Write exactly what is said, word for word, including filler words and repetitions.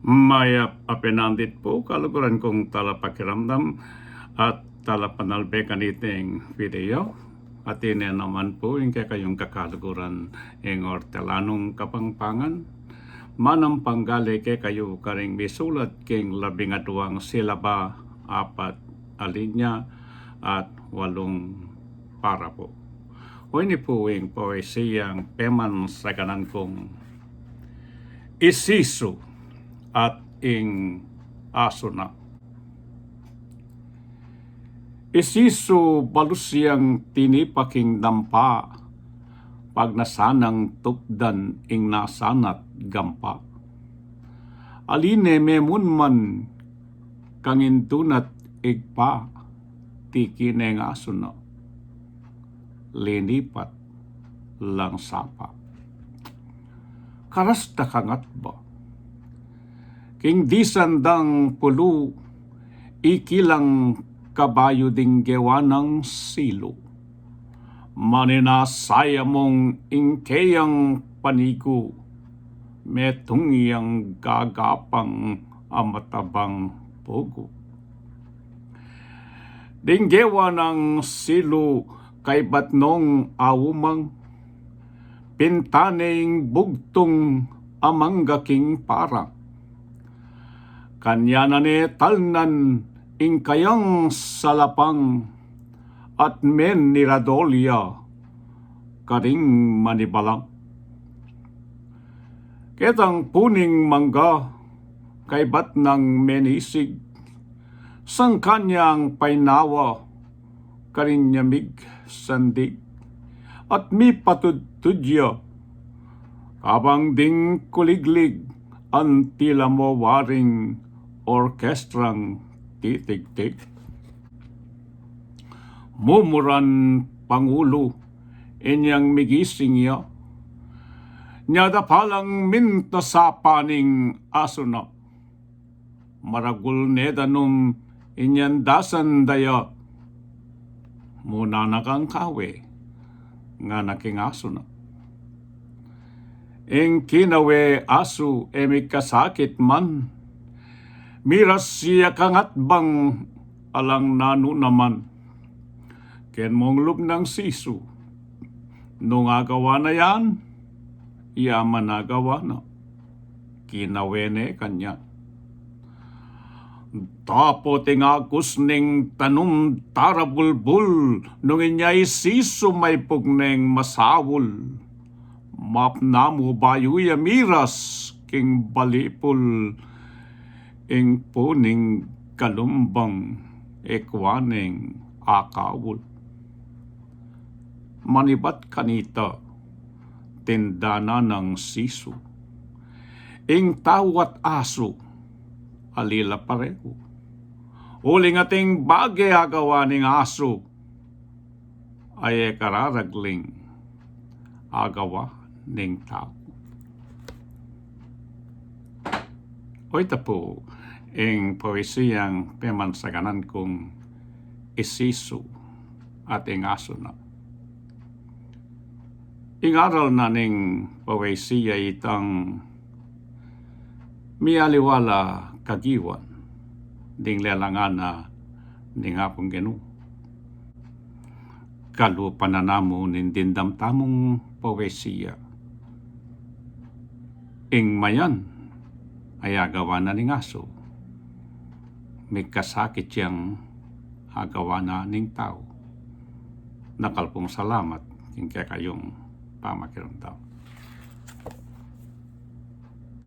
Mayap a pinandit pu, kaluguran kung talapakiramdam at talapanalbe kaniting video. At ine naman pu ing kekayung kakaluguran ing Ortelanung Kapampangan. Manang panggali kekayu karing misulat king labing aduang silaba, apat a linya at walung parapo. O ini pu ing poesiyang pemansaganan kung Isisu at ing Asu na. Isisu balus yang tinipa king dampa, pagnasan nang tukdan ing nasanat gampa. Aline memun man kang indunat igpa, tiki neng asu na, linipat lang sapa. Karas da kangatba. King disan dang pulu, ikilang kabayu ding gewa nang silu. Maninasaya mung ing keyang panigu, metung yang gagapang a matabang pugu. Ding gewa nang silu kaybat nong aumang, pinta ne ing bugtung a mangga king parang. Kanyan na ne talnan ing kayang salapang at meniradol ya karing manibalang. Ketang puning mangga kaybat nang menisig, sangkan yang painawa karing nyamig sandig, at mipatudtud ya kabang ding kuliglig, anti la mo waring orkestrang titigtig. Mumuran pangulu inyang migising ya, nyada palang minta sapa ning asu na. Maragul ne danum inyan dasan daya, muna na kang kawe, ngana king asu na. Ing kinawe asu e mikasakit man, miras ya kangatbang alang nanu naman. Ken mung lub nang sisu, nung agawa na yan, ya man agawa na. Kinawe ne kanyan. Dapot ing agus ning tanum tarabulbul, nung inya isisu maipug neng masaul. Mapnamu bayu ya miras king balipul, ing puning kalumbang ikwa neng akaul. Manibat kanita, tindanan nang sisu. Ing tau at asu, ali la parehu. Uling ating bage agawa ning asu, ay e kararagling agawa ning tau. O ita pu ing poesiyang pemansaganan kung Isisu at ing Asu na. Ing aral na ning poesiya itang mialiwa la kagiwan ding lelangan na ning Apung Ginu. Kalupa na namu ning dimdam tamung poesiya. Ing mayan ay agawa na ning asu, mikasakit yang agawa na ning tau. Dakal pung salamat king kekayung pamakiramdam.